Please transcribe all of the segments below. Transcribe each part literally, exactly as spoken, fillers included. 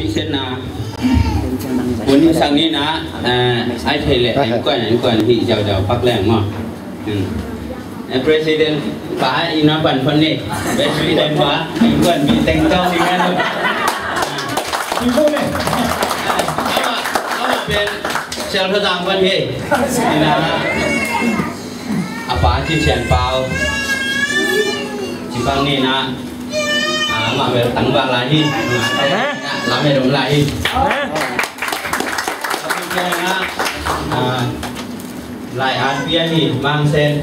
Setna. Hun i sak ni na, eh, ai thei le, innkuan, innkuan hi ziauziau pak leng maw. Hmm. Eh, President pa, i na pan pan ni. President pa, innkuan mi teng tau ni kan. Ama, ama pen, sel tho tang pan hi. Ina, a pa ci sian pau. Ci pang ni na. Ah, amah bel tangval lai hi. Lam he dom lai hi. Ah, lai at pia hi. Mang Sen.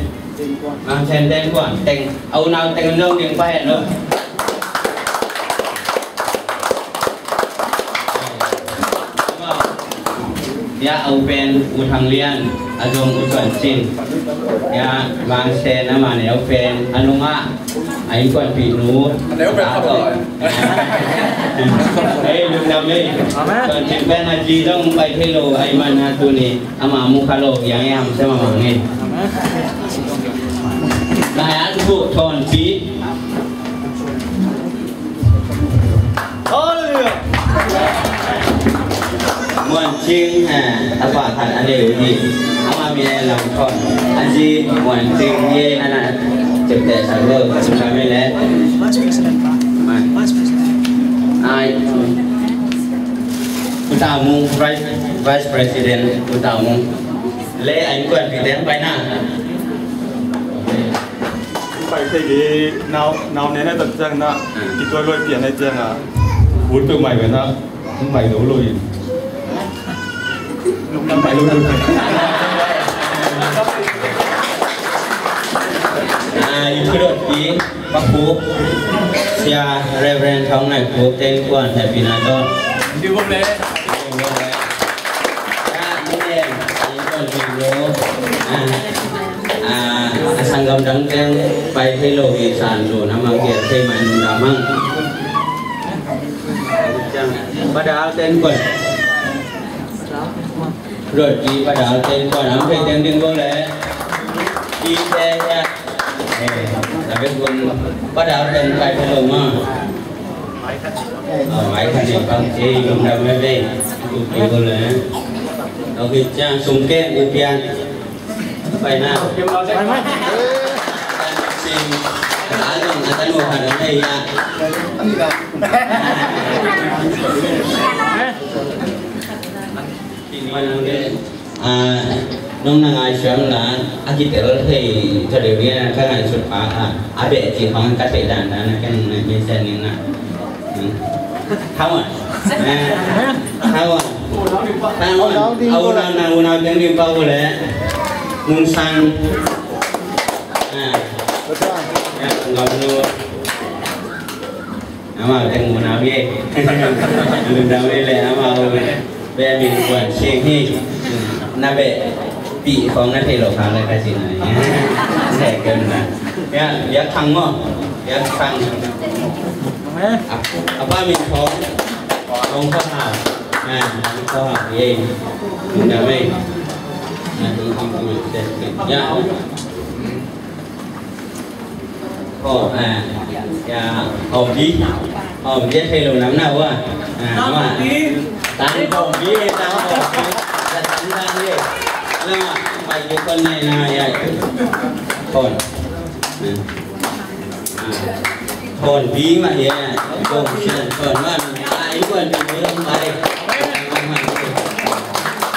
Mang Sen teng kuan teng. Au nau teng dong ding pa hen lo. Ya, a u pen U Thang Lian, a zong U Suan Cin. Ya, Mang Sen, a mah neu pen a nungah a innkuanpih nu. A neu pen a tawh. Ei, lungdam ei. Amen. Suan Cin pen a zi zong pai thei lo, a i man a tuni ama mu kha lo, yang e ham sem a mang ei. Amen. Lai a tu Thawnpi. Muan Cing, eh, a pa khat a neu hi. Ama min a Lam Thawn. A zi Muan Cing hi, a na ciapteh sak lo, ka sum sa mi le. Vice President pa. Vice President. Ai. U Ta Mung, Vice, Vice President, U Ta Mung. Le a innkuanpih teng pai na. Pai thei kei, nau, nau ne na tat ciang na, kituai luai pian na ciang a, ut peuh mai ve na, pai lo lo in. Pai lo lo. Ah, i kudot pi, Pa Khup, Sia Reverend Thang Nai Khup, teng kuan happy na to. Di bom le. Ah, ni le, ni bom di lo. Ah. Ah, a sanggam dang teng pai thei lo hi san lo na mang kiat thei mai nung da mang. Pa Dal ten kuan. Rot ki Pa Dal ten kuan am thei teng ding ko le. Ki te ya. Eh, tapi pun Pa Dal ten pai thei lo ma. Ah, mai khan ni pang ki lum dam me be. Tu tu ko le. Lo ki chang sum ke u pian. Pai na. Pai, pai. Sing, a dong, a tanu, a dong, hei, ya. Pai na, le. Ah, nong na ngai siam la, a kitel hei, ka deu ria, ka ngai sut pa, ah, a be ci hong ka te dan dan, ka nong na me sen ni na. Kham on. Kham on. Kham on. Au nau, nau, nau, teng dim pau le. Mun sang. Ngam nu. Ama teng mun au ye. Mun au ye le ama. Be min kuan sing hi. Na be pi khong na thei lo kha le ka sin na. Thei ken na. Ya, ya khang mo. Ya khang. A, a pa min Thawng, Thawng Khua Hau. A, Thawng Khua Hau, ye. Tung da mei. A, tung tung tung tung. Ya. Khua, a, ya, Khua Bi. Khua Bi thei lo nam na wa. A, ma. Tang Khua Bi, Tang Khua Bi. Tang Tang ye. La ma, pai ye kon ne na ya. Kon. A. Thon bi mah hi a, kong sian thon mah, a, i kuan bi mah hi a, i kuan bi mah hi a,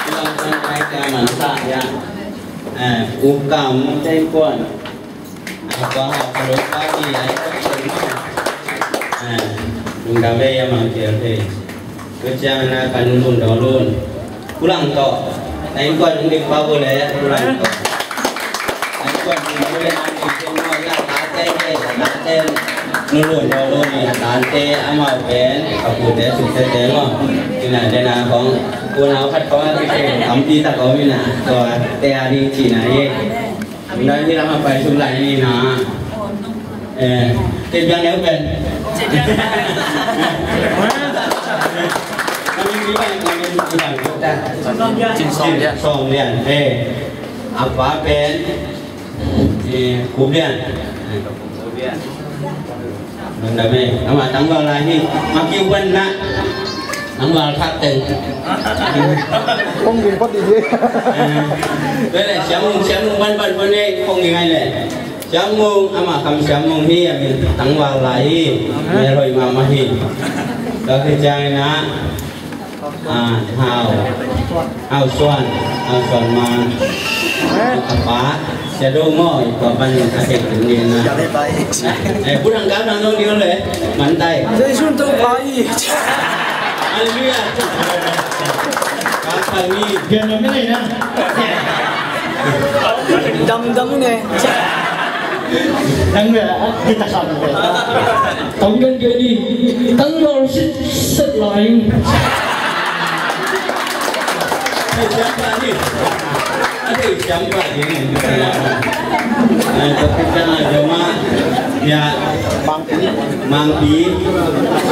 i kuan bi mah hi a, a, u kam te kuan, a, kua ha ka lo ka ti a, i kuan bi mah, a, lungdam ve a mang kial te. Tua ciang na kan lun dong lun. Kulang tawh. Na innkuan hong dim pah uh leh kulang tawh. Na innkuan dim pah uh leh na dim pah uh leh a tate he, a tate nu lun dong lun hi a tate amau pen a pute sukte te maw. Ina dena khong unau khat khong a kite tampi tak om ina tua te a ding cihna hi. Nai hi lam a pai sum lai ni na. Eh, te biang neu pen. Kami ni bai kami ni bai. Cin Sawm Lian. Sawm Lian. Eh, a pa pen. Eh, Khup Lian. Eh, Khup Lian. Nang dame. Ama tangval lai hi. Maki wan na. Ang wal khat teng. Kong ging phot dih hi. Bele, Siam Mung, Siam Mung ban ban ban ne, kong ging ai le. Siam Mung, ama kam Siam Mung hi, a min tang wal lai hi. Mel hoih mahmah hi. Tua khit ciangin ah, ah, Hau, Hau Suan, Hau Suan Man. A pa, Sia Do maw, i pa pan a thei tung ding na. Eh, bu dang kal dang dong ding le, man tai. Zeisun Topa i. Hallelujah. Kal kal ni. Gen na mi nei na. Dam dam ne. Dang le, kita kal le. Tong gen gen ni. Tang lo sit sit lai. Hei, siapa ni? Hei, siapa ni? Eh, tapi kan ada mak. Ya. Mangpi.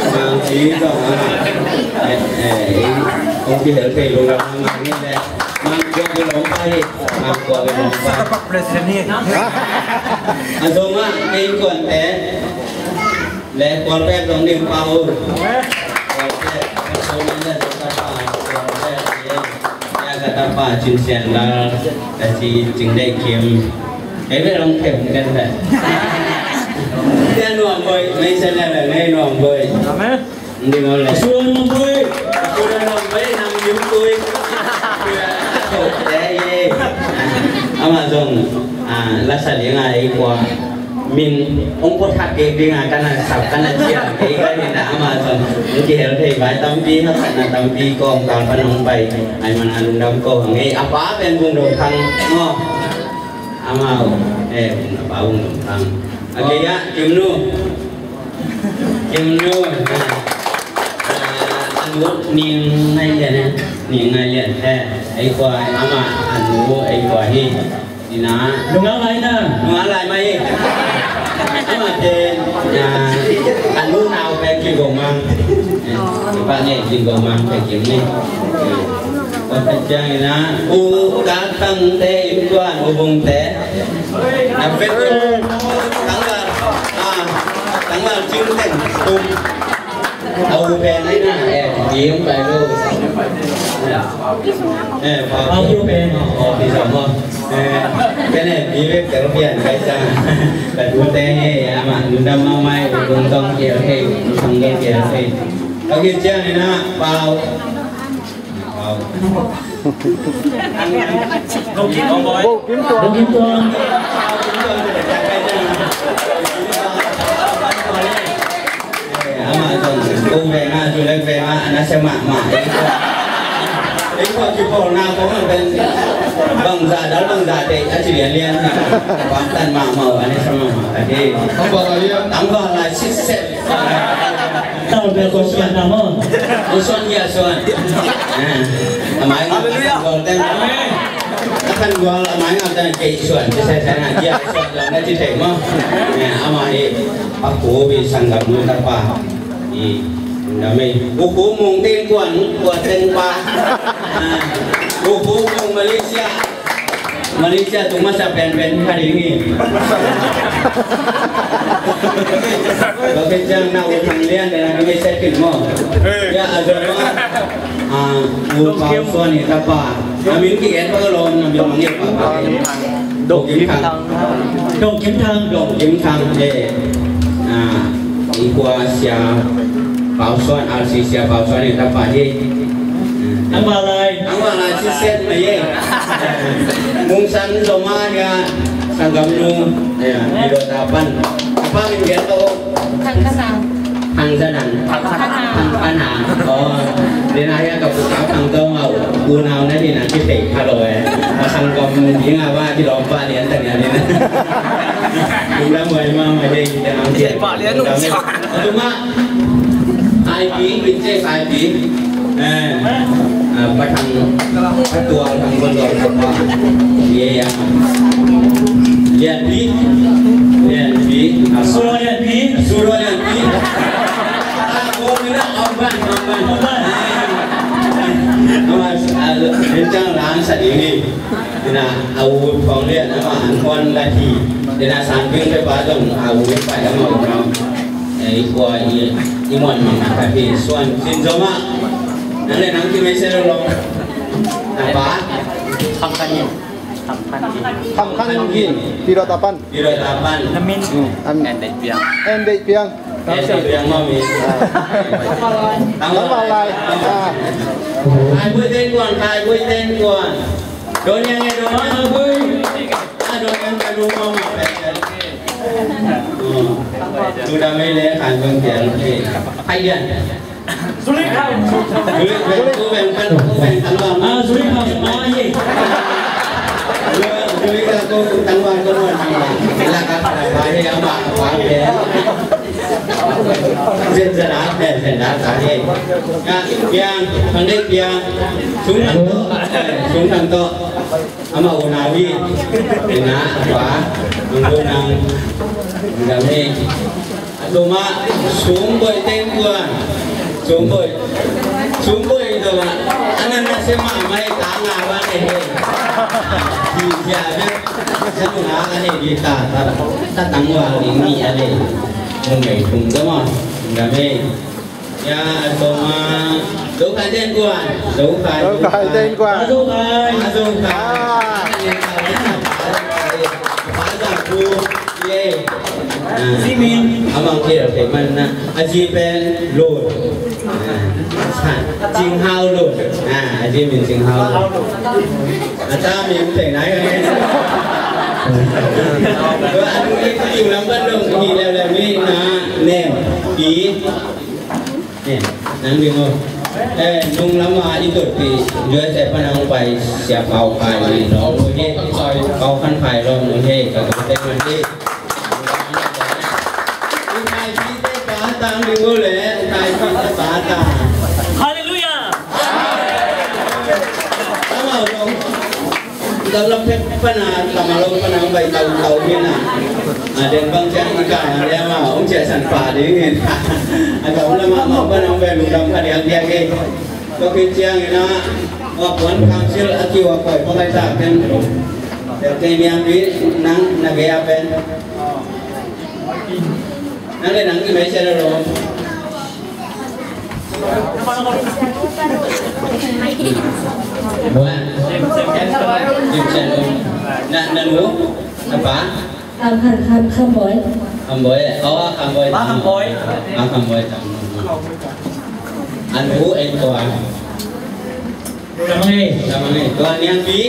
Mangpi tu, ah. Eh, eh, kong pi hel pe lu ram mang ni le. Mang kua ke long pai. Mang kua ke long pai. Azong ah, kei kuan te. Le kual pek dong ding pau. Kual pek, kual pek, kual pek, kual pek. Ya, ka tapa Cin Sian Lal, ka si Cing Dei Kim. Hei, ve long kem kan da. Sia Nuam Boi, mei sia la la, mei Nuam Boi. Amen. Ndi ngol le. Suan Nuam Boi. Suan Nuam Boi, nam Lim Kui. Suan Nuam Boi, ye. Ama zong, ah, la sa ling a ei kua. Min ong pua thak kei ding a, ka na sap, ka na cial kei ka hi na, ama zong ong kihel thei vai tampi, haksatna tampi kong kal pan ong pai. Ai man a lungdam ko hang ei, a pa pen Vung Dong Thang maw. Amau, eh, a pa Vung Dong Thang. A kei a, Kim Nu. Kim Nu, ah, ah, a nu Ning Ngai Lian, eh, Ning Ngai Lian, eh, ei kua, ama, a nu, ei kua hi. Ina. Nunga lai na. Nunga lai mai. Ama te, ah, a nu nau pe Kim Gong Mang. Eh, pa ne Kim Gong Mang pe Kim ni. Eh, pa pe ciang ina. U ka tang te in tuan u bung te. Na pe tang la. Ah, tang la cing teng tum. Au pen ai na, eh, pi ong pai lo. Eh, pa pi ong pen, oh, pi sa mo. Eh, ken eh, pi bek tel pian kai sa. Ka tu te he, ama, nu dam mau mai, tung tong kiel he, tung tong kiel he. Ka kit ciang ina, pau. Pau. Bo Kim Tuang. Bo Kim Tuang. Ama zong, kong veng a, zu lek veng a, na sia mahmah. Ei kua kipawlna kong a pen, bangzah dal, bangzah deih, a ci lianlian na. Bang tan mahmah, a na sia mahmah, a deih. Tambah lai, sitset. Tal bel ko suan na mo. Ko suan ya suan. Ah, a mai ngap a kan gual teng. A kan gual a mai ngap teng kei suan. Ci sai sai na ya suan na ci teng mo. Ya, a mai a ko bi sanggam nu tapa. I, na mei. U ko mong teng kuan, kuan teng pa. Ah, u ko mong Malaysia. Malaysia tung masa pen pen ka ding hi. Ba pen ciang na u Thang Lian de na ka mei set kin mo. Ya a zong ma. A u Pau Suan hi tapa. A min ki en pa ka lom na min mang ye pa. Dong Kim Thang. Dong Kim Thang. Dong Kim Thang, eh. A i kua Sia Pau Suan, R C Sia Pau Suan hi tapa hi. Ang balai. Ang balai si set mai ye. Mung San Zoma ya, sanggam nu ya, di dua tapan. Apa min dia tu? Thang Kanang. Thang Kanang. Thang Kanang. Thang Kanang. Oh, di na ya ka puka Thang Tong au. Unau na di na kita kalau eh. Sanggam di ngapa di lompa di antang ya di na. Udah mulai mama dia kita angkat. Pak Lian. Cuma, ai pi, pi cek ai pi. Eh, ah, pa Thang, pa Tual Thang Kon Tual Thang Kon. Ye ya. Lian pi, Lian pi. Suro Lian pi. Suro Lian pi. Ah, ko mina amban, amban. Amban. Awas, ah, rencang lang sadini. Ina, a u Thong Lian ama an huan la hi. Ina, San Ping pe pa zong a u pa ama u nam. Eh, i kua i, i muan mang ka hi. Suan Sin Zoma. Nang le nang ci mai sia lo lo. Napa? Kham Khan Gin. Kham Khan Gin. Kham Khan Gin. Pi Dawt Tapan. Pi Dawt Tapan. Na min. Hmm. An. En Dei Piang. En Dei Piang. En Dei Piang ma mi. Ah. Tang Malai. Ah. Khai Bui Ten Kuan, Khai Bui Ten Kuan. Don yang eh, don yang. Ah, don yang eh, don yang eh. Oh. Sudah mai le Khai Bui Ten. Khai Dian. Suli Khai. Suli Khai, ko beng pan, ko beng tan wan. Ah, Suli Khai, ah, ye. Suli Khai, ko tan wan, ko wan. La ka, la ka, ye, ama, apa, ye. Zen, zen, ah, zen, zen, ah, ta, ye. Ya, piang, pandai piang. Sung tan to, sung tan to. Ama unawi, ina, apa, nang, nang, nang, nang, Suma, sum boi teng kuan. Sum boi. Sum boi to ma. Anan na se ma mai ta nga wa ne he. Di sia ne. Sa tu nga ka ne di ta ta. Ta tang wa ni ni a ne. Mo mai tung ta ma. Nga me. Ya, suma. Zo kai teng kuan. Zo kai. Zo kai teng kuan. Zo kai. Zo kai. Ah. Ba za ku. Ye. Zi min. Amang kira pe man na. A zi pen Lun. Cing Hau Lun. A zi min Cing Hau Lun. A ta min pe nai ka ne. Tua a tu ye tu yu lam ban dong hi leu leu mi na nem. Pi. Eh, nang ding o. Eh, nung lama i tutpi U S A pan hong pai Sia Pau Khai lawm uh hi. Pau Khan Khai lawm uh hi. Ka tu te man hi. Khai pi te pa tang ding o le, khai pi te pa tang. Hallelujah. Lama dong. Dalam pek pana, lama lo pana, bai tau tau mina. Ada bang jangan kau, ada mau, um, cia san pa ding. Ada ulama mau pana, bai lu dam ka dia dia ke. Ko kin ciang ina, wa puan council aki wa koi, ko kai ta ken. Dia ke niang bi, nang, na gaya pen. Nang le nang ki mai sia lo. Buat. Na, na nu? Apa? Kham, Kham, Kham, Kham Boi. Kham Boi. Oh, Kham Boi. Ah, Kham Boi. Ah, Kham Boi. Anu, eh, tua. Lamang ei. Lamang ei. Tua niang pi.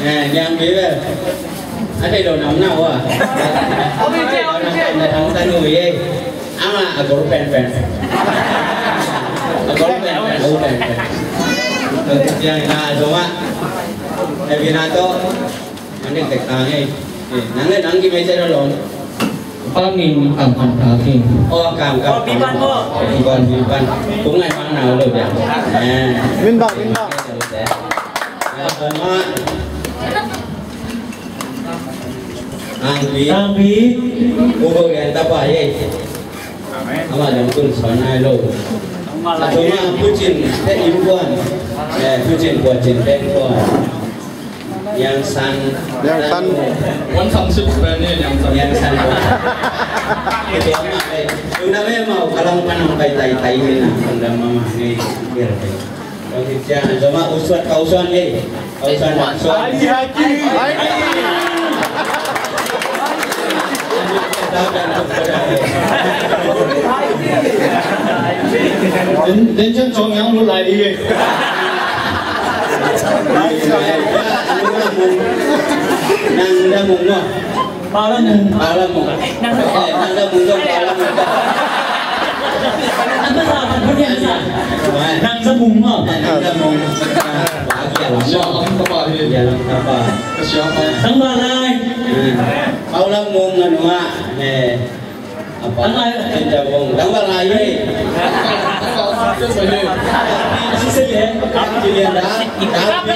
Eh, niang pi bel. A thei lo nam na wa. Thang sa nu ye. Ama a gol pen pen. A gol pen pen, a gol pen pen. Yang na zoma. Eh, bina to. Nang dek tek tang ei. Eh, nang le nang ki mai sia lo. Pa min Kam Kam Ta King. Oh, Kam Kam. Oh, Pi Pan ko. Pi Pan, Pi Pan. Kung ngai mang nau lo dia. Eh. Min bang, min bang. Eh, ma. Ang Pi. Ang Pi. Ugo yan tapa ye. Ama dang kun suan nai lo. Atoma pucin te impuan. Eh, pucin puacin te impuan. Yang san. Yang san. Wan sam suk pen ni yang san. Yang san. Itu ama, eh. Tuna memang kalau panang pai tai tai ni na. Tuna mama ni. Biar pai. Kau kician, cuma usut kau suan ni. Kau suan, suan. Ai, ai, ai. Den, den ciang cawng yang lut lai dih. Nang dah mung mah. Pala mung. Pala mung. Nang dah mung. Eh, nang dah mung dong pala mung. Apa sa? Apa sa? Nang dah mung mah. Nang dah mung. Wah, dia lama. Dia lama apa? Siapa? Sang balai. Pala mung anu ah. Eh. Apa? Apa? Kita bong. Tambah lagi. Sisi ya. Kami dia dah. Kami.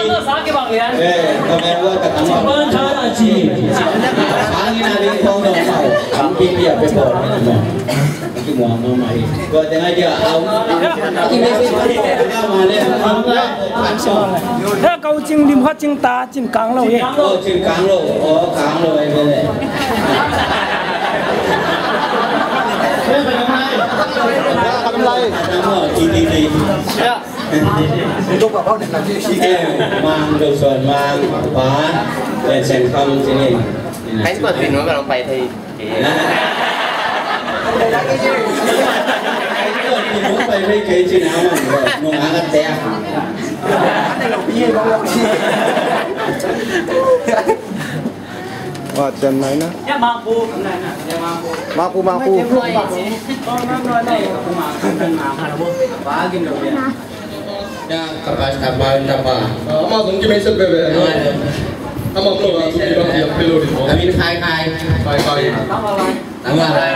Eh, kami dua ketemu. Bang cara ci. Angin ada yang kau dong mau. Kami dia bebol. Nanti mau mama ini. Gua tengah dia au. Nanti dia sih. Mana? He, kau cing dim khat cing ta cing kang lo ye. Oh, cing kang lo. Oh, kang lo ai ve le. Lai. Mang Dong Suan, Mang Pa, Len Sen Kham, sini. Hãy còn gì nữa mà lòng bày thì. Hãy còn gì nữa bày thì kể chuyện nào mà nung anga tea. Wa, cian nai na. Mapu, mapu. Ya, kapa, kapa, kapa. Ama zong kimeset bebe. Ama zong kimeset bebe. Ama zong kimeset bebe. Amin khai khai. Khai khai. Ama lai.